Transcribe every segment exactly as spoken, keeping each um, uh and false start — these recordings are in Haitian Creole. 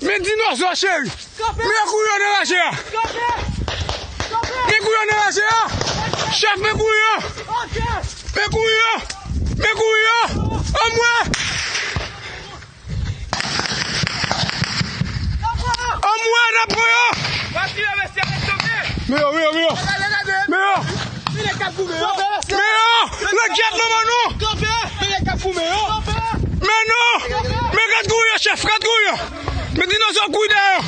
Men dinozò cheri. Men kouri yo nan raje a. Men kouri yo nan raje a. Chèf, men kouri yo. Men kouri yo. Men kouri yo. Anmwe. Anmwe, n ap pran yo. Men yo, men yo, men yo. Men yo. Men yo. Men yo. Nan gyèt manman nou. Men non. Men gad kouri yo, chèf, gad kouri yo. Men dinozò ap kouri dèyè yo.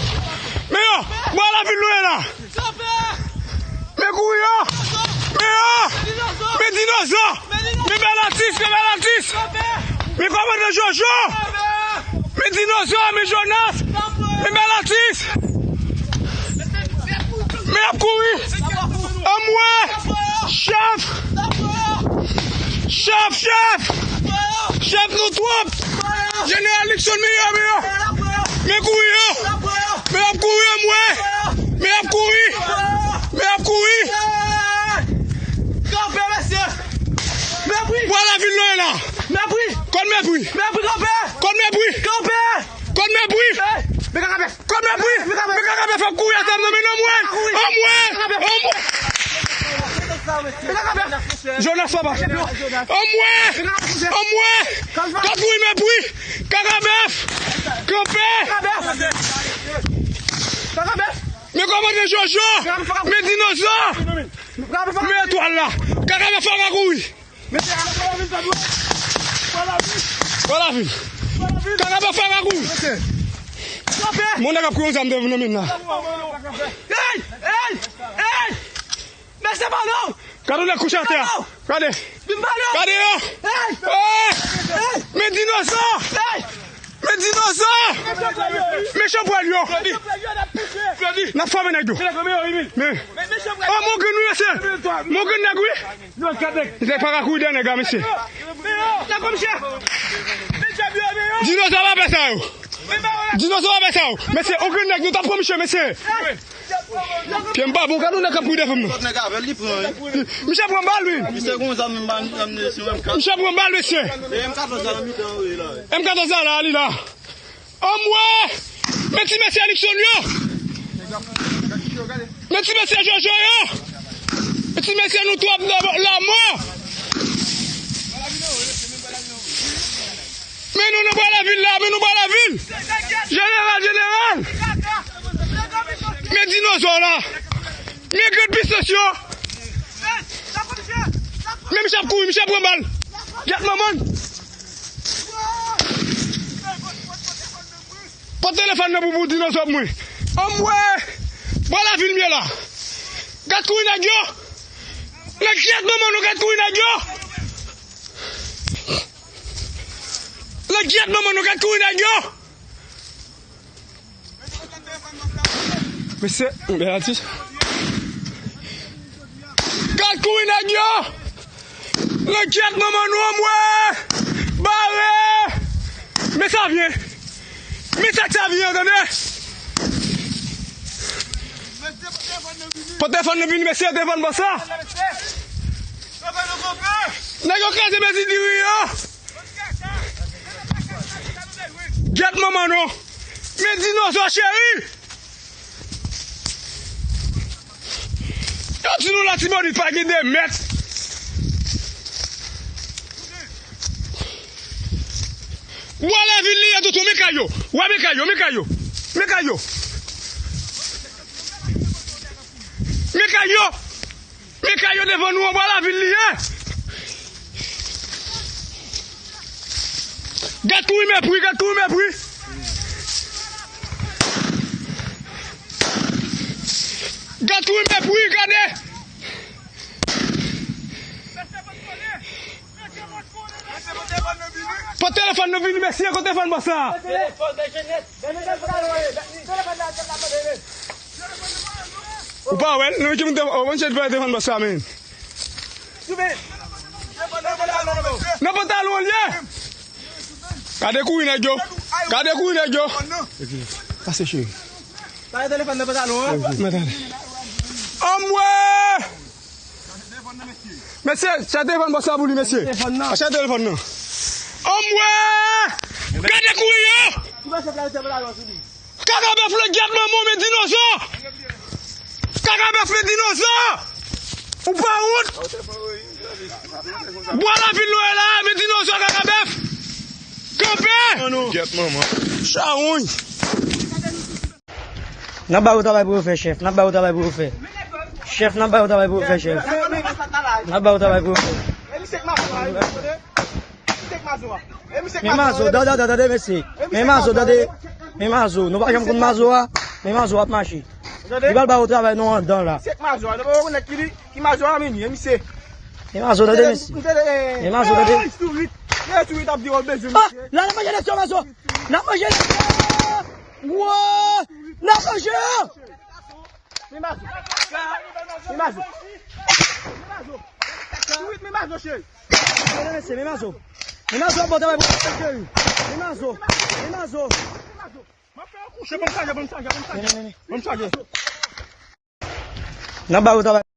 Men yo. Bò lavil nou ye la. Men kouri yo. Men yo. Men dinozò. Men bèl atis, men bèl atis. Men kòmandan Jojo. Men dinozò, men Jonas. Men bèl atis. Men y ap kouri. Anmwe. Chèf. Chèf, chèf. Chèf, nou twòp. Jeneral Nixon, men yo, men yo. Men kouri yo. Men y ap kouri, anmwe. Men y ap kouri. Men y ap kouri. Kanpe, mesye. Mèpri. Bò lavil nou ye la. Mèpri. Kòd mèpri. Mèpri, kanpe. Kòd mèpri. Kanpe. Kòd mèpri. Men kakapèf. Kòd mèpri. Men kakapèf ap kouri atè m nan, men anmwe. Anmwe. Anmwe. Jonas, papa. Anmwe. Anmwe. Gad kouri mèpri. Kakapèf. Kanpe. Men kòmandan Jojo. Men dinozò. Men etwal la. Kakapèf fò ka kouri. Bò lavil. Kakapèf fò ka kouri. Mon nèg ap kouri yon zam devan nan men la. Mesye, pa non! Gade yon nèg kouche atè a. Gade. Gade yo. Hey! Men dinozò! Men dinozò! Men chanpwèl yo! N ap fòme nèg yo. Men. Oh, mon grenn wi, mesye. Mon grenn nèg wi. Nèg pa ka kouri dèyè nèg la, mesye. Dinozò pa pè sa yo. Dinozò pa pè sa yo. Mesye, on grenn nèg nou t ap pran misye, mesye. Pye m pa bon, gade yon nèg k ap kouri dèyè fanm nan. Misye pran bal, wi. Misye pran bal, mesye. M katòz la nan mitan, wi, la. M katòz la, la, li la. Anmwe! Men ti mesye Nixon yo! Men ti mesye Jojo yo! Men ti mesye nou twòp la, lanmò! Men nou nan bò lavil la, men nou bò lavil! Jeneral, jeneral! Men dinozò la! Men grenn pisans yo! Men misye ap kouri, misye ap pran bal! Gyèt manman l! Pot telefòn nan pou, pou dinozò mwen! Anmwe! Bò lavil m ye la! Gad kouri nèg yo! Nèg gyèt manman nou, gad kouri nèg yo! Nèg gyèt manman nou, gad kouri nèg yo! Mesye, bèl atis. Gad kouri nèg yo! Langyèt manman nou anmwe! Bare! Men sa vyen! Men sa k sa vyen, tande! Pot telefòn nan vini, mesye, telefòn bò sa! Nèg yo kraze mezi diri yo! Gyèt manman nou! Men dinozò cheri! Yo di nou Latibonit pa gen de mèt. Bò lavil li ye, tonton, men kay yo. Wè men kay yo, men kay yo. Men kay yo. Men kay yo. Men kay yo devan nou anba lavil li ye. Gad kouri mepri, gad kouri mepri. Gad kouri mepri, gade. Pot telefòn nou vini, mesye, kot telefòn bò sa? Ou pa wè l? Nou ki moun te, oh, mwen chèche telefòn bò sa, men. Nan pantalon l ye. Gade kouri nèg yo. Gade kouri nèg yo. Pase cheri. Pase telefòn nan pantalon an. Mwen tande. Anmwe! Mesye, chache telefòn bò sa pou li, mesye. Chache telefòn nan. Anmwe! Gade kouri yo! Kaka bèf, le gyèt manman w, men dinozo! Kaka bèf, men dinozo! Ou pa wont? Bwa lapil nou ye la, men dinozo, kaka bèf! Kanpe! Gyèt manman. Chawony! N ap ba yo travay pou yo fè, chèf. N ap ba yo travay pou yo fè. Chèf, n ap ba yo travay pou yo fè, chèf. N ap ba yo travay pou yo fè. Men Mazo, tande, tande, tande, mesye. Men Mazo, tande. Men Mazo, nou pa janm konn Mazo a. Men Mazo ap mache. Li pral ba yo travay nou anndan la. Se Mazo a, nou pa konnen ki li, ki Mazo a, men li, men misye. Men Mazo, tande, mesye. Men Mazo, tande. Sourit. Sourit ap di w bezwen misye. Ah, la, n ap manje eleksyon, Mazo. N ap manje eleksyon. Wow! N ap manje. Men Mazo. Men Mazo. Men Mazo. Sourit, men Mazo, cheri. Tande, mesye, men Mazo. Men Mazo ap bon travay pou cheri. Men Mazo. Men Mazo. M ap fè yon kouche, ban m chaje, ban m chaje, ban m chaje. Men, men, men, men. Ban m chaje. N ap ba yo travay.